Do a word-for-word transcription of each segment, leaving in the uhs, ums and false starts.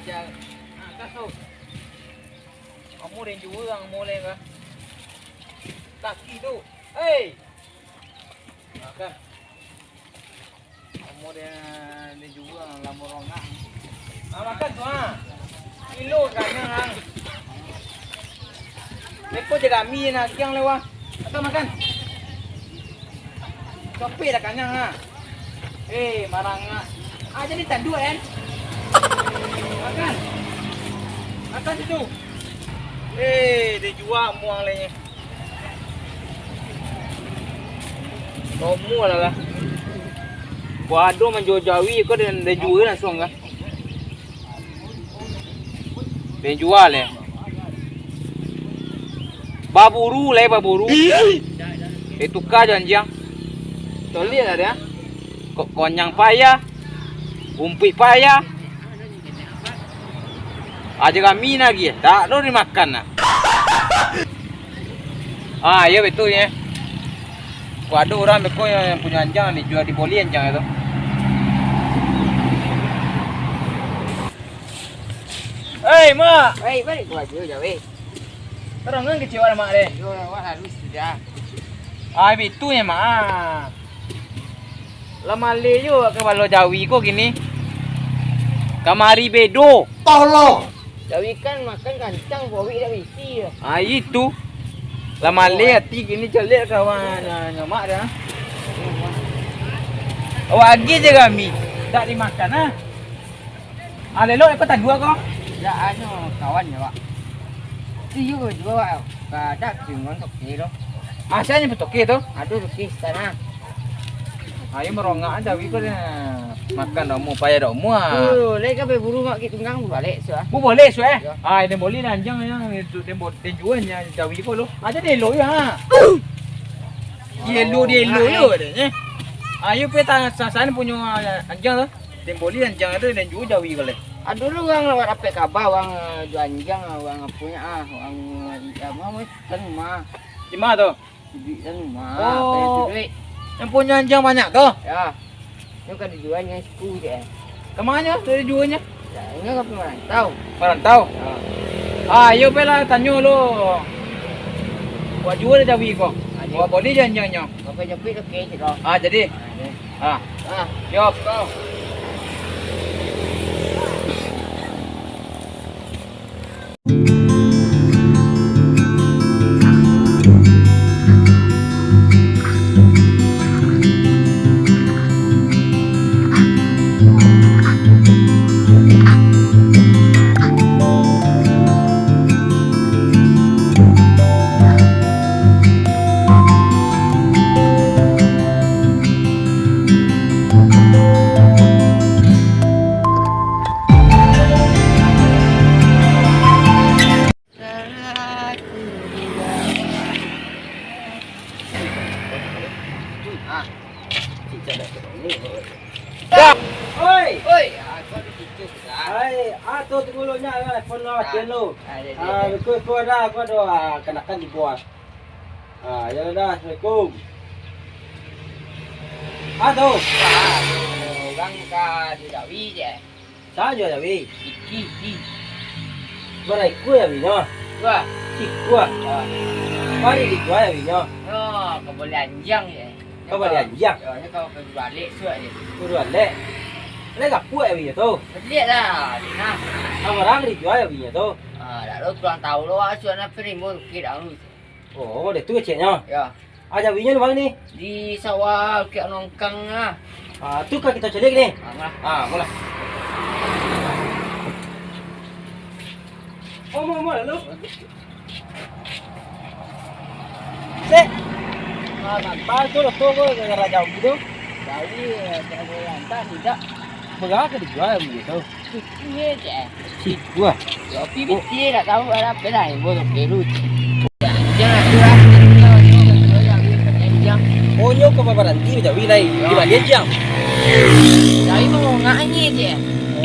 Jan, ah, kas tu. Kamu den jua ang mulai kah? Kaki tu. Hei. Makan. Kamu den, den jua ang lamo rongak. Ah, makan tu, ah. Kilo kanyang, ang. Beko je kami nak kiang lewat. Atau makan. Copik dah kanyang, ah. Eh, marangak. Ah, jadi tanduak, kan? Makan. Makan situ. Eh, dia jual muang lainnya. Romo lah lah. Buah ado manjual jawi ko, dia, dia jual langsung kan. Dia jual, eh. Baburu lai, baburu. Eh, tuka janjiang. Coliak lah dia. Kok konyang payah, umpuik payah. Aja kami lagi, tak lo dimakan lah. Ah, iya betul ya. Kok ada orang beko yang, yang punya anjang dijual, diboli anjang itu. Hei, Mak. Hei, balik gua aja, Jawi. Terang kan kecewa lah, Mak, deh. Yo, awak harus sudah. Ah, itu ya, Mak. Lah maleh yo kapalo jawi ko kini. Kamari bedo. Tolong. Jawi kan makan kancang, bawik dak bisi yo. Ah, itu. Lah maleh ati kini, caliak kawan nyo, nyo, Mak, dah. Awak agi je kami. Tak dimakan, ah. Ah, lelok iko tanduak ko? Dak, anu, kawan yo, Wak. Iyo juo, Wak. Kadak keringon toke tu. Ah, sia nyo betoke tu? Ado toke sana. Ayo merongak aja, wiko dia. Makan dak amuah, payah dak amuah. Tu, lai ka baburu mak kek tunggang, balek suah. Bu boleh suah, eh? Yo. Ah, den boli lah anjang, anjang. Itu den bo-, den juo nyo jawi ko lo. Aja den lo yo, ha. Dielo, dielo yo, eh. Ayo pe ta-, sasan punyo anjang tu. Den boli anjang tu, den juo jawi ko lai. Ah, dulu urang lawat dapek kaba, urang, eh, juo anjang, urang apo nyo, ah, urang, eh, apo namo, kan rumah. Di ma tu? Duit kan rumah, oh, banyak duit. Yang punyo anjang banyak tu? Yo. Nyo ka dijuo nyo siku je. Ka ma nyo dari juonyo? Yo, nyo ka pai marantau. Marantau? Yo. Ah, iyo, pai lah tanyo lo. Wak juo dek jawi ko. Ah, wak boli je anjangnyo. Wak pai japuik, oke, cik ko. Ah, jadi? Ah, jadi. Ah. Ah. Yo. Ko. Oi! Oi, ah, kau di situ, Bang. Ai, ah, tu, tu mulutnya, ah, phone lo, ah, mati lo. Ah, ya, ya, ah, ya. Betul, tu ada, aku ada, ah, kenakan di bawah. Ah, ya dah, assalamualaikum. Ah, tu. Ah, tu, urang ka di jawi je. Sajo jawi. Iki, iki. Bara ikua jawinyo? Dua. Sikua. Dua. Pari dikua jawinyo? Yo, ka boli anjang je. Ka boli anjang? Yo, nyo ka, ka balek suak je. Ka balek? Lai gapuak jawinyo tu? Liek lah. Nah. Ka bara dijua jawinyo tu? Ah, dak lo, kurang tahu lo, ah, suak nak perimo kira lu. Oh, dah tu keceknyo? Yo. Ah, jawinyo di ma ni? Di sawah, Bukik Nongkang ah. Ah, tu ka kito caliak ni? Ah, malah. Ah, malah. Oh, mau, mau, lalu? Sek. Ah, nampak tu, tu, tu, gara-gara jawi tu. Jawi, eh, kalau antak tidak. Berapa dijua jawi tu? Sikua je. Sikua? Tapi bitia dak tahu ada apa lah, ibu tu kelu. Jangan tu lah. Jangan. Oh, nyo ka baranti jawi lai. Di balian jang. Dari tu ngak ni je.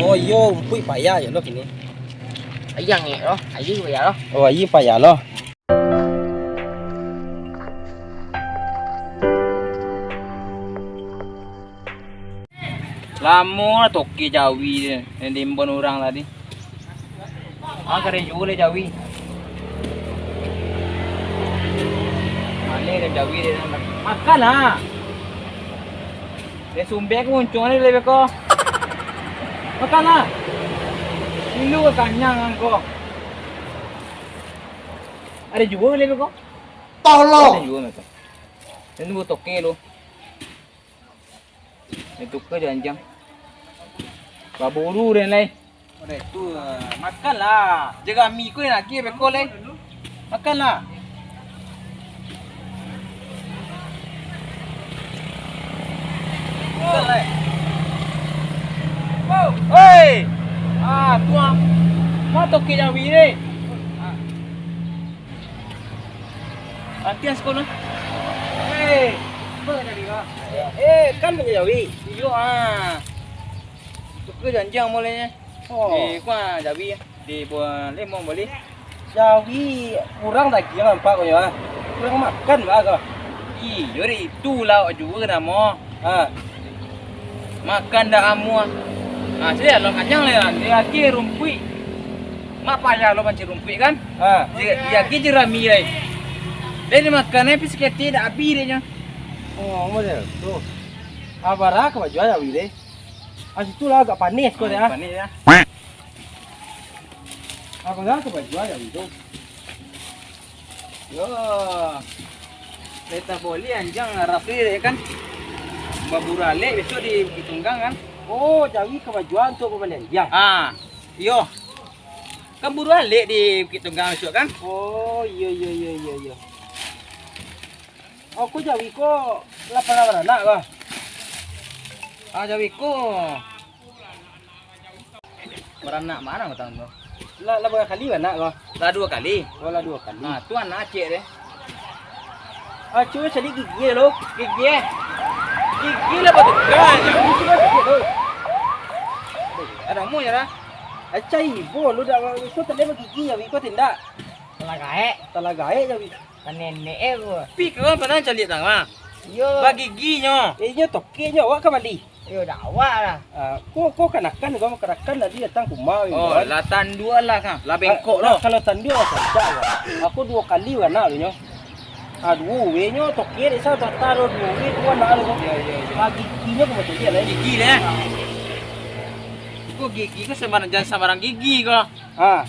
Oh, iyo, umpuik payah je lo kini. Ayang ni lo, ayu payah lo. Oh, ayu payah lo. Lamo lah toke jawi nan diimbon urang tadi. Ah, karajo lai jawi. Maleh dek jawi dek. Makanlah. Dek sumbek ka muncuang ni lai beko. Makanlah. Ilu ka kanyang angko. Ado juo lai beko. Tolong. Ado juo beko. Ini buat toke lu. Itu ke janjang. Baburu den lai. Udah itu, eh, makanlah. Jerami ko yang lagi beko lai. Makanlah. Makan lai. Hei. Ah, tuang. Ma toke jawi deh. Ah. Latihan sekolah. Eh, apa tadi kau? Eh, kan punya jawi. Iyo ah. Suka janjang mulainya. Oh. Eh, kau ah, jawi ah. Di buah lemon boleh. Jawi kurang daging nampak kau ya. Kurang makan bah kau. Iyo, itulah awak juga namo. Ha. Makan dak amuah. Ha, sudah lo kanyang lah. Dia lagi rumpuik. Mak payah lo mancari rumpuik kan? Ha. Dia, dia lagi jerami lai. Dia dimakan eh, tapi saketi dak habis dia nyo. Oh, model tu. Abara ka bajual jawi deh. Ah, situ lah agak panis kau deh, ah. Panis ya. Abara ka bajual jawi tu. Yo. Leta boleh anjang rasa ya kan. Baburu alek besok di Bukit Tunggang kan. Oh, jawi ka bajual untuk pambalian anjang. Ah, iyo. Kan buru alek di Bukit Tunggang besok kan? Oh, iyo, iyo, iyo, iyo, iyo. Oh, ko jawi ko lah pernah baranak ko? Ah, jawi ko baranak ma batang tu? Lah, lah bara kali baranak ko? Lah duo kali. Oh, lah duo kali. Ah, tu anak acek deh. Ah, cubo cari gigi lo. Gigi eh? Gigi lah batuka je. Gigi lah batuka lo. Ado mu je lah. Acai bo lo dak, ko tak boleh bagigi jawi ko tindak. Talah gaek. Talah gaek jawi. Tanenek eh ko. Pi kawan pernah caliak tang mah. Iyo. Bagiginyo. Eh, inyo tokeknyo awak ka mandi. Iyo, dak awak lah. Ah, ko, ko kanakan ko, kanakan tadi datang ka rumah. Oh, lah tanduak lah kan. Lah bengkok lo. Kalau tanduak lah sancak lah. Aku duo kali baranak tu nyo. Ah, duo we nyo tokek dek sa tata duo we tu anak tu. Iyo, iyo, iyo. Bagiginyo ko macam dia lah. Gigi lah. Ko gigi ko sembarang, jangan sembarang gigi ko. Ha.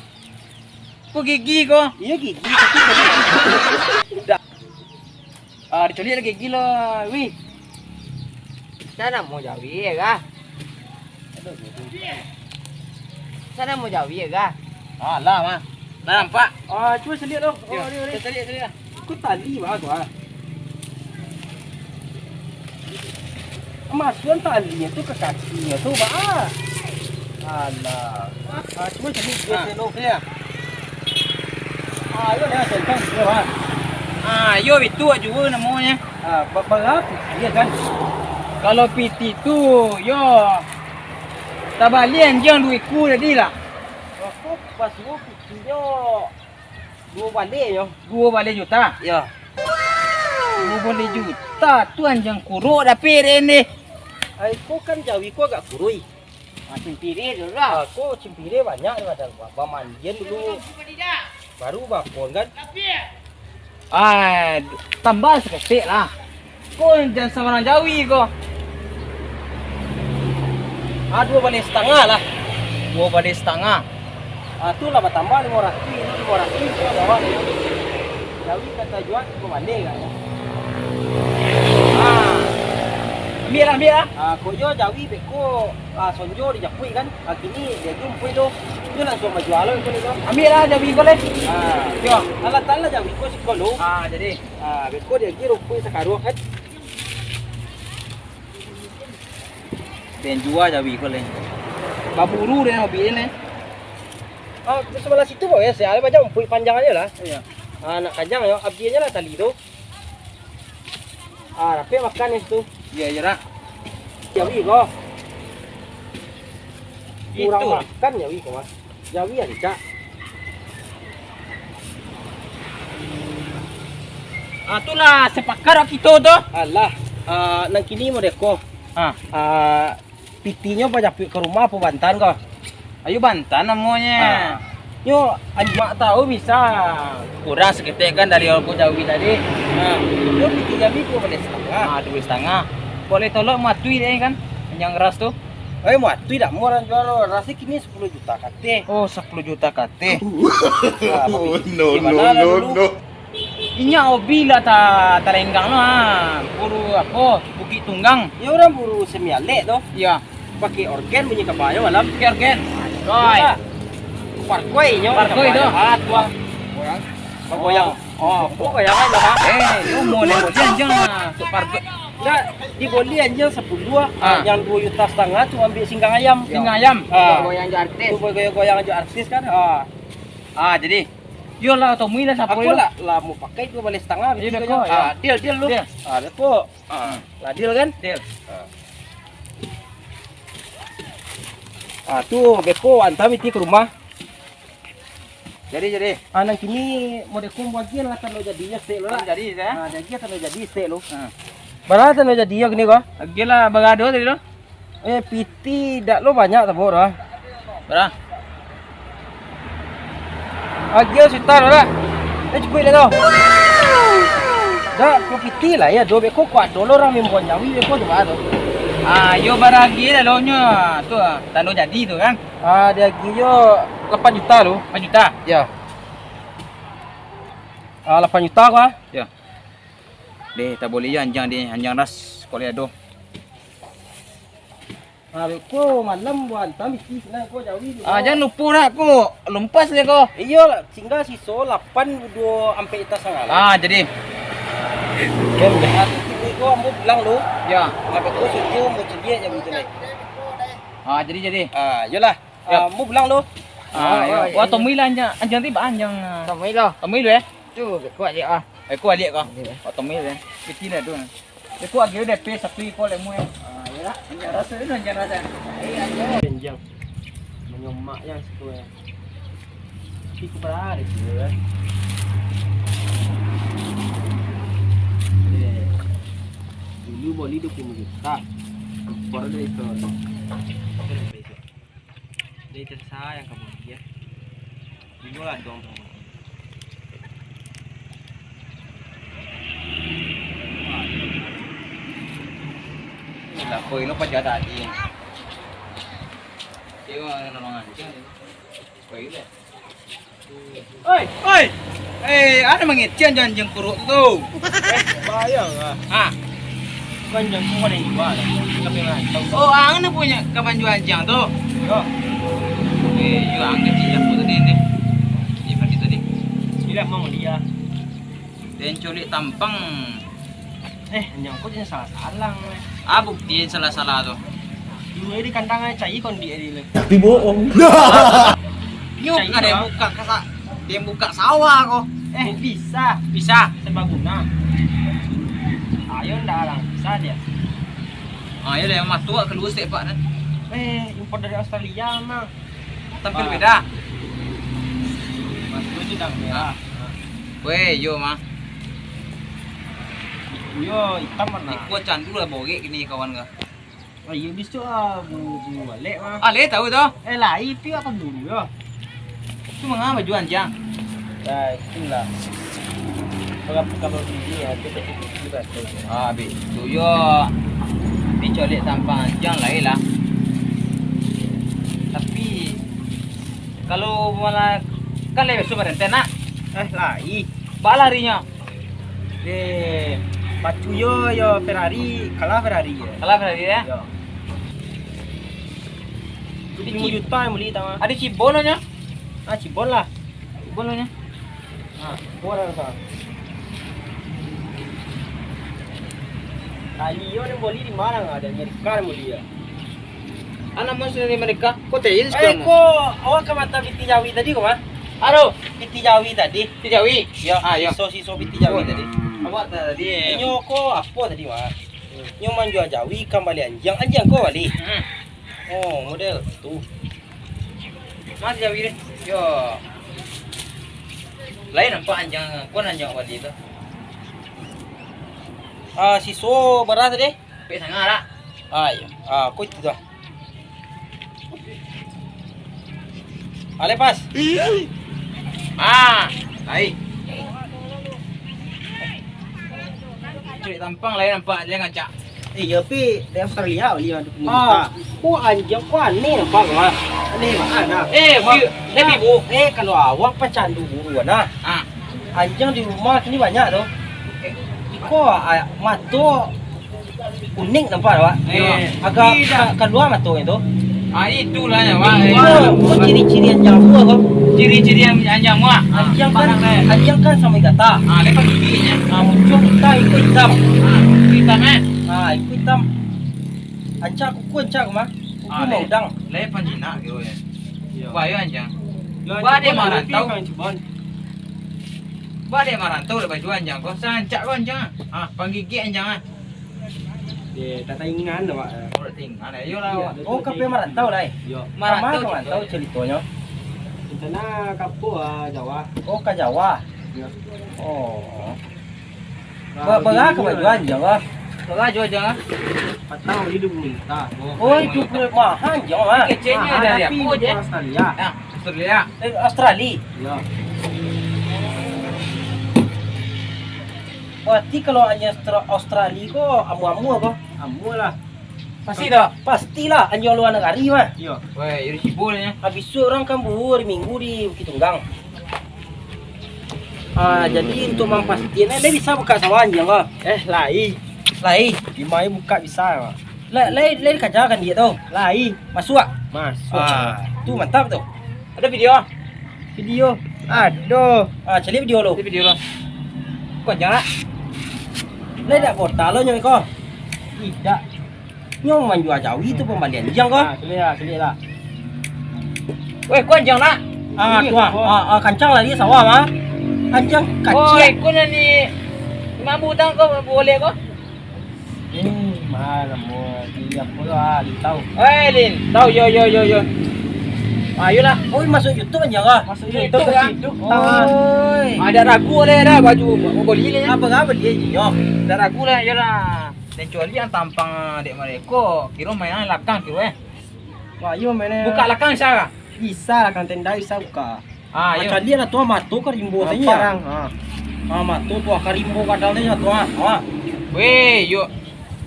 Ko gigi ko. Iyo gigi, tapi dak. Ah, dicoliak lagi gigi lo, wih. Sana mau jawi ya kah? Sana mau jawi ya kah? Alah mah. Dah nampak. Ah, cubo caliak tu. Oh, yo, ni, ni. Caliak, caliak. Ko tali bah ko ah. Masuakan talinyo tu ka kakinyo tu bah. Alah. Ah, cubo caliak. Ah, tu. Iyo. Ah, iyo dah sentang tu bah. Ah, iyo itu juo namonyo. Ah, ba-, bara pitih kan? Kalau pitih tu yo tabali anjiang duo ikua tadi lah. Aku pas pitih nyo. Duo baleh nyo. Duo baleh juta? Yo. Duo baleh juta tu anjiang kurok dapek dek ni. Ai, ko kan jawi ko agak kuruih. Ah, cimpirih dulu lah. Ah, ko cimpirih banyak ni, ba-, bamandian dulu. Baru bakon kan? Ah, tambah saketek lah. Ko jan sambarang jawi ko. Ah, duo baleh satangah lah. Duo baleh satangah. Ah, tu lah batambah limo ratuih, limo ratuih tu lah bawah tu. Jawi ka tajua tigo baleh kan. Ah. Ambiak lah, ambiak lah. Ah, ko jo jawi beko, ah, sonjo dijapuik kan. Ah, kini dia jumpuik tu. Tu langsuang bajua lo beko ni tu. Ambiak lah jawi ko leh. Ah. Yo. Alah tan lah jawi ko siko lo. Ah, jadi. Ah, beko dia gi rumpuik sakaruah kan. Den jua jawi ko leh. Baburu den hobi den leh. Ah, tu sabalah situ bae, sia, banyak rumpuik panjang ajo lah. Iyo. Ah, nak kanyang yo, abih ajo lah tali tu. Ah, dapek makan di situ. Iyo, iyo, dak. Jawi ko. Kurang makan jawi ko mah. Jawi ancak. Ah, tu lah sapakat awak kito tu. Alah, ah, nan kini model ko. Ah. Ah, pitihnyo bajapuik ka rumah apo bantan ko? Ayo bantan namonyo. Ah. Nyo, anjiang tahu bisa. Kurang saketek kan dari Ongko Jawi tadi. Nah, tu piti jawi duo baleh satangah. Ah, duo baleh satangah. Kok lai tolok matuih dek kan? Anjiang ras tu. Eh, matuih dak murah jual lo. Ras ni kini sapuluah juta kateh. Oh, sapuluah juta kateh. Nah, Oh, no, no, no, no. Inyo hobi lah ta-, talenggang lo, ha. Buru apo? Bukik Tunggang. Iyo, urang buru semi alek tu. Iyo. Pakai orgen bunyi kabanyo malam. Pakai orgen. Koi. Iyo. Parkoi inyo. Parkoi tu. Ah, tu ah. Bagoyang. Oh, kok goyangan lah, ha? Eh, yo, mulai boli anjiang lah. Parkoi. Dak, diboli anjiang sapuluah, ah, yang duo juta satangah tu ambiak singgang ayam. Singgang ayam. Ah. Goyang jo artis. Tu goyang-goyang jo artis kan. Ah. Ah, jadi. Yo lah, tomui lah sapo yo. Aku lah, lah mau pakai duo baleh satangah. Iyo, beko, yo. Ah, deal, deal lu. Deal. Ah, beko. Ah, lah deal kan? Deal. Ah. Ah, tu beko antam iti ka rumah. Jadi, jadi. Ah, nan kini modeko bagian lah tando jadi yo sek lo lah. Tando jadi, yo? Ah, jadi tando jadi sek lo. Ah. Bara tando jadi yo kini ko? Agiah lah, bara ado tadi lo? Eh, piti dak lo banyak tabok dah. Bara? Agiah sutan lo dah. Eh, cukuik dah tu. Dak, ko piti lah yo, duo beko kuat dolo urang mimbuan jawi beko coba tu. Ah, yo bara agiah dah lo nyo. Tu ah, tando jadi tu kan. Ah, diagiah yo lapan juta lo. Lapan juta? Yo. Ah, lapan juta ko ah. Yo. Deh, taboli jo anjiang deh, anjiang ras kok lai ado. Ah, beko malam buan, tam isi sinan ko jawi tu. Ah, jan lupo dak ko, lumpas deh ko. Iyo lah, tingga siso lapan duo ampek juta satangah lah. Ah, jadi. Jan deh. Ah, tu kini ko ambo pulang lo. Yo. Ah, beko sudah ambo caliak jawi tu lai. Ah, jadi, jadi. Ah, iyolah. Yo. Ah, ambo pulang lo. Ah, yo. Wah, tomui lah anjiang, anjiang ti ba anjiang. Tomui lo. Tomui lo, eh. Tu, beko aliak ah. Beko aliak ko. Aliak, eh. Wah, tomui lo, eh. Piti lah tu. Beko agiah D P satu iko lemu, eh. Ah, iyolah. Anjiang raso tu, anjiang raso. Eh, anjiang. Anjiang. Manyomak yang situ, eh. Tapi ku parah deh, situ, eh. Eh. Dulu boli duo puluah juta. Baru dari itu. Dari terasa yang kamu dia. Dulu lah dong. Lah, koi lo paja tadi. Dia orang nolong anjing. Koi lo. Oi, oi. Eh, ado mangecekan jo anjiang kuruak tu. Eh, bayang lah. Ha. Kan anjiang ko ado nan jua lah. Tapi lah, tahu. Oh, ang ni punyo kawan jua anjiang tu. Yo. Eh, yo ang kecil aku tadi ni. Di pagi tadi. Ilah mau dia. Den culik tampang. Eh, anjiang ko jan salah-salah, eh. Ah, bukti jan salah-salah tu. Dulu di kandang ai cai kondik ai dulu. Tapi bohong. Nyo ka den buka ka sa-, den buka sawah ko. Eh, bisa. Bisa. Serbaguna. Ayo ndak alang bisa dia. Ah, iyo lah, yang matuak kaluar sek, Pak, kan. Eh, impor dari Australia, mah. Tampil beda. Mas tu sidang merah. Weh, yo mah. Yo, hitam warna. Iko candu lah borek kini kawan ka. Oh, iyo bisu ah, bu, bu alek mah. Alek tahu tu? Eh, lai pi apa bulu yo? Tu manga baju anjiang. Ya, itulah. Kalau, kalau ini ya, kita, kita, kita. Ah, abis tu yo. Ni colek tampang anjiang lai lah. Tapi kalau malah kan lai biaso barenti nak. Eh, lai. Balarinyo. Eh, pacu yo, yo Ferrari, kalah Ferrari yo. Kalah Ferrari yo? Yo. Tujuah puluah juta yang beli tama. Ado Cibon nyo? Ah, Cibon lah. Cibon nyo. Ah, Cibon lah. Tali yo yang beli di mana? Ado Amerika yang beli yo. Anak musuh dari mereka, kok teh ini. Eh, sekarang? Ko awak ka mata piti jawi tadi ko mah? Aduh, piti jawi tadi. Piti jawi? Yo, ah, yo. Siso-siso piti jawi tadi. Awak tadi. Nyo ko apo tadi mah? Nyo manjua jawi, kambali anjiang, anjiang ko bali. Hmm. Oh, model tu. Mas jawi deh. Yo. Lain nampak anjiang, ko anjiang bali tu. Ah, siso bara tadi? Pek sanga lah. Ah, iyo. Ah, ko itu dah. Alai pas. Ah, lai. Cari tampang lai nampak dia ngacak. Eh, iyo, pi dari Australia bali mah tu. Ah, ko anjiang ko aneh nampak ko, ah. Aneh bana. Eh, Mak, pi, eh, pi, Bu. Eh, kalau awak pacandu buru bana. Ah. Anjiang di rumah kini banyak tu. Iko, ah, mato unik nampak, Pak. Eh, agak tidak ka-, kalua mato itu. Ah, itulah ya, Pak. Eh, ko, ko ciri-ciri anjiang tu ko. Ciri-ciri an-, anjiang mah. Anjiang kan, anjiang kan samo gata. Ah, lepas giginya. Ah, muncuang hitam, iko hitam. Ah, hitam, eh. Ah, iko hitam. Ancak kuku, ancak mah. Kuku ah, mau le-, udang. Lepas jinak gitu ya. Iya. Bahayo anjiang. Yo, ba dek marantau. Ba dek marantau lah baju anjiang ko. Sancak ko anjiang. Ah, panggigik anjiang ah. Eh, tak taingan dah, Pak. Oh, tak taingan. Ayolah, iya, awak. Oh, ka pai marantau lah, eh? Iya. Marantau. Ka ma ka marantau caritonyo? Rencana ka Papua, Jawa. Oh, ka Jawa? Iya. Oh. Ba-, bara ka baju anjiang, ah? Bara baju anjiang, ah? Patang bali duo puluah juta. Oh, duo puluah mahal anjiang, ah. Keceknyo dari apo je? Australia. Ah, Australia. Eh, Australia? Iya. Berarti kalau anjiang Austra-, Australia ko amuah-amuah ko? Amuah lah. Pasti dak? Pastilah, anjiang lua nagari mah. Iyo. Weh, iyo dicibulnyo. Habis tu urang kan buruah hari Minggu di Bukik Tunggang. Ah, jadi untuk mampastian, eh, lai bisa buka sawah anjiang ko? Eh, lai. Lai? Di ma buka bisa, Pak. Lai, lai, lai kaja kandiak tu? Lai. Masuak? Masuak. Ah, tu mantap tu. Ado video? Video. Ado. Ah, caliak video lo. Caliak video lo. Ko anjiang nak? Lai dak bota lo nyo ko? Idak. Nyo manjua jawi tu pambali anjiang ko? Ah, caliak lah, caliak lah. Weh, ko anjiang nak? Ah, tu ah. Ah, ah, kancang lari sawah mah. Anjiang kacik. Oi, ko nan ni mambu tang ko, boleh ko? Eh, ma namo di apo lah, Lintau. Eh, Lintau, yo, yo, yo, yo. Ayolah. Oi, masuak YouTube anjiang ko? Masuak YouTube, YouTube kan? Oi. Ado ragu leh dah baju boli ni. Apo, apo dia je, yo? Ado ragu lah, iyolah. Kecuali nan tampang dek mareko, kiro mainan lakang kiro, eh. Wah, iyo mainan. Buka lakang bisa kah? Bisa, lakang tenda bisa buka. Ah, iyo. Macam dia lah tu, mato ka rimbo sajo. Parang, ha. Ah, mato tu ka rimbo kadang sajo tu, ha. Ha. Weh, yo.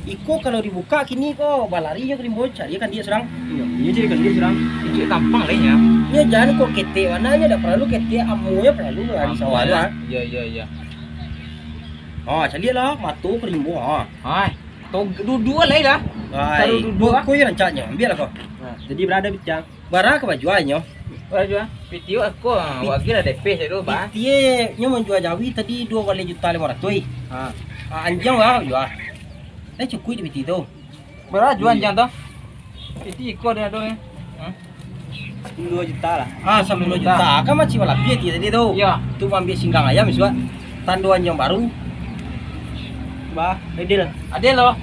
Iko kalau dibuka kini ko balari jo ka rimbo, cari kandiak surang. Iyo, iyo cari kandiak surang. Cari tampang lah inyo. Inyo jan ko ketek bana, inyo dak paralu ketek, amuahnyo paralu lari sawah tu, ha. Iyo, iyo, iyo. Ha, caliak lah, mato ka rimbo, ha. Hai. Tong, duduak lai lah. Ai, taruh duduak, ko, ah. Ko yo rancaknyo, ambiak lah ko. Nah, jadi bara dah pitiang. Bara ka bajuanyo? Bara jua. Piti ko, ah, piti. Wak agiah lah depeh sajo, bah. Piti nyo manjua jawi tadi duo baleh juta limo ratuih. Ha. Ah, anjiang bara jua. Dah cukuik di piti tu. Bara jua anjiang tu? Piti iko ado, ado, eh. Hah? Sapuluah juta lah. Ah, sapuluah juta. Kan macam balapia ti tadi tu. Iyo. Tu maambiak singgang ayam isuak. Tando anjiang baru. Bah, adil. Adil lo.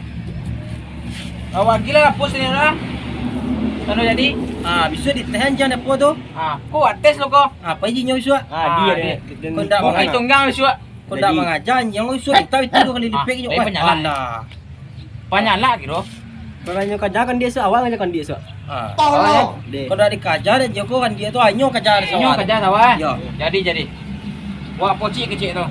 Awak gila lah, pos ni lah. Tando jadi. Ah, bisuak di teh anjiang apo tu? Ah, ko ates lo ko. Apa izinyo isuak? Ah, dia deh. Ko ndak mangaja. Ko ndak mangaja, anjiang isuak kita itu duo kali lipek inyo. Panyalak. Alah. Panyalak kiro. Kalau nyo kaja kandiak isuak, awak ngaja kandiak isuak. Ah. Tolong. Deh. Ko ndak dikaja dek Joko kandiak tu, anyo kaja di sawah. Anyo kaja sawah. Yo. Jadi, jadi. Wak pocik kecek tu.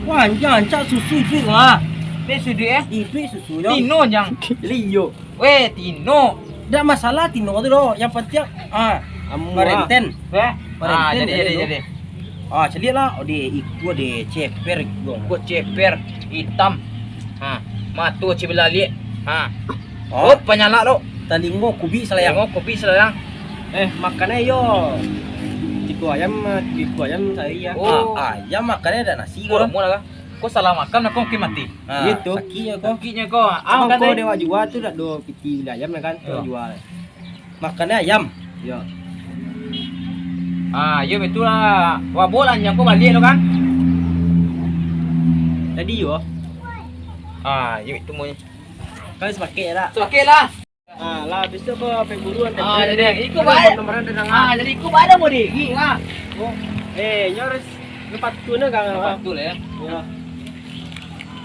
Wah, anjiang rancak susu iduik lah. Iduik susu, eh? Iduik susu yo. Tino, anjiang. Liyo. Weh, tino. Ndak masalah tino tu doh. Yang penting, ah, amuah. Parenten. Eh? Parenten. Ah, jadi, jadi, jadi. Ah, caliak lah. Oh, deh, iko deh, ceper iko. Iko ceper, itam. Ha, mato cibilaliak. Ha. Oh. Oh, panyalak lo. Talingo kubik salayang. Talingo kubik salayang. Eh, makan ayo. Tigo ayam, tigo ayam sahari ya. Oh. Ah, ayam makan ado nasi ko. Lah. Ko salah makan, ko mungkin mati. Ah, gitu. Sakiknyo ko. Sakiknyo ko. Ah, makan ko deh. Dewa jua tu dak do piti bali ayam kan, yo. Dewa jua. Makan ayam. Yo. Ah, yo betul lah. Wabok lah, nyo ko baliak lo kan. Tadi yo. Ah, yo itu mo. Kan sepaket lah. Sepaket lah. Ah, lah, besok ko pek buruan. Ah, jadi iko bae. Ah, jadi iko bae dah mau diri lah. Oh. Eh, nyo harus lepas tu nah kan. Lepas tu lah ya. Ya.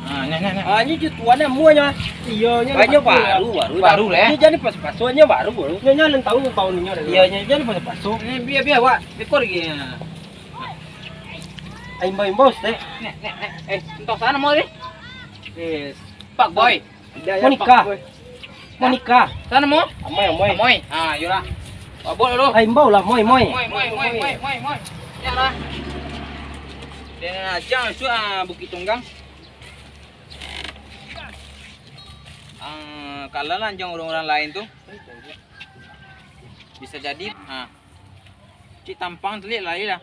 Ah, nah, nah, nah. Ah, nyo jo tuan namuanyo. Iyo, nyo baru, baru, baru lah. Nyo jan dipaso-paso, nyo baru, baru. Nyo, nyo alun tahu baunyo dah. Iyo, nyo jan dipaso-paso. Ni biar, biar, wak. Ekor lagi. Imbau-imbau, Ustaz. Nek, nek, nek. Eh, entah sana mau deh. Eh, Pak Boy. Mau nikah? Mau nikah? Sana mau? Amoy, amoy. Amoy. Ah, yolah. Babok dulu. Ai, imbau lah, moi, moi. Moi, moi, moi, moi, moi, moi. Ya lah. Dan ajang suah Bukit Tunggang. Ah, kalah lah anjang urang-urang lain tu. Bisa jadi, ha. Cik tampang telik lai lah.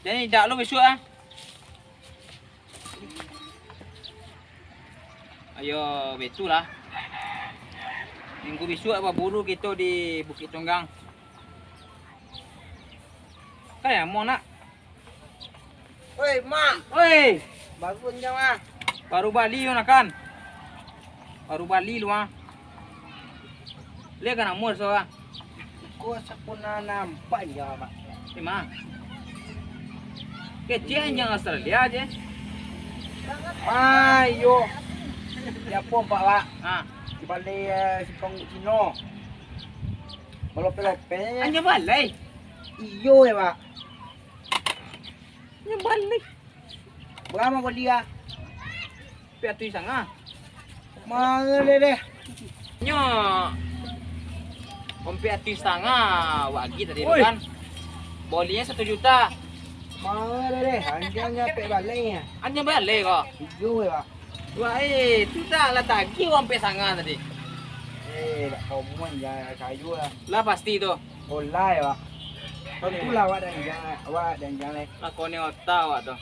Jadi dak lo bisuak ah. Ayo, betu lah. Minggu bisuak baburu kito di Bukit Tunggang. Kan ya, mau nak? Oi, Mak. Oi. Baru anjang ah. Baru bali yo nakan. Baru bali lu ah. Lihat kan umur so ah. Ko sapuna nampak anjang, Mak. Eh, Mak. Kecil anjang Australia aja. Ah, iyo. Ya pun, Pak, Pak. Ah. Di balai, eh, simpang Cino. Balope-lope. Anjang balai. Iyo, ya, Pak. Nyo bali. Bara bali ah? Ompek atuih satangah. Manga deh, deh. Nyo ompek atuih satangah, wak agiah tadi tu kan. Balinyo satu juta. Manga deh, deh. Anjang nyo ompek balai ah. Anjang balai ko? Iyo, Pak. Wah, eh, tu dah lah tagih wak ompek satangah tadi. Eh, dak komuan jan kayu lah. Lah pasti tu. Oh, lah, ya, Pak. Tentu lah awak dak anjang, awak dak anjang lai. Lah konek otak awak tu.